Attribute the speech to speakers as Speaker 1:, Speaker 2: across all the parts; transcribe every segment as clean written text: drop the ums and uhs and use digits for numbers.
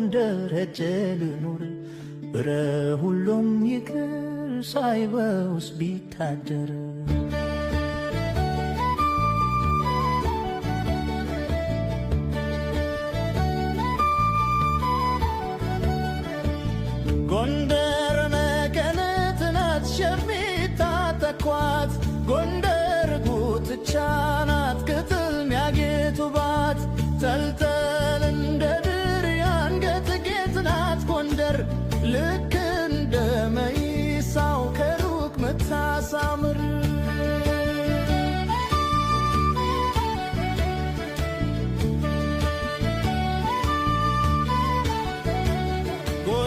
Speaker 1: ጎንደር ሄጄ ልኑር። እረ ሁሉም ይቅር ሳይበውስ ቢታደር። ጎንደር መቀነት ናት የሚታጠቋት፣ ጎንደር ጉትቻ ናት ቅጥል ሚያጌጡባት፣ ተልተል እንደ ድር የአንገት ጌጥ ናት ጎንደር፣ ልክ እንደ መይሳው ከሩቅ ምታሳምር።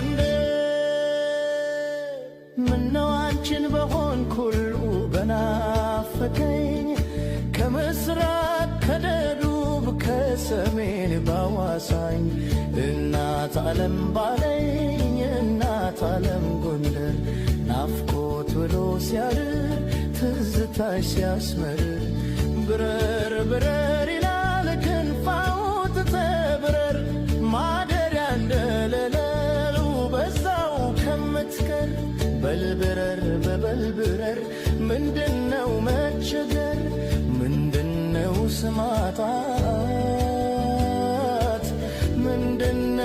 Speaker 1: ጎንደር ምነው አንቺን በሆንኩ ሁሉ በናፈቀኝ፣ ከምስራቅ ከደቡብ ከሰሜን ባዋሳኝ፣ እናት ዓለም ባለኝ እናት ዓለም ጎንደር፣ ናፍቆት ብሎ ሲያድር ትዝታሽ ሲያስመርር፣ ብረር ብረር ይላል ክንፍ አውጥተህ ብረር፣ ማደሪያ እንደሌለው በዛው ከምትቀር፣ በልብረር በበልብረር ምንድነው መቸገር? ምንድነው ስማጣት? ምንድነው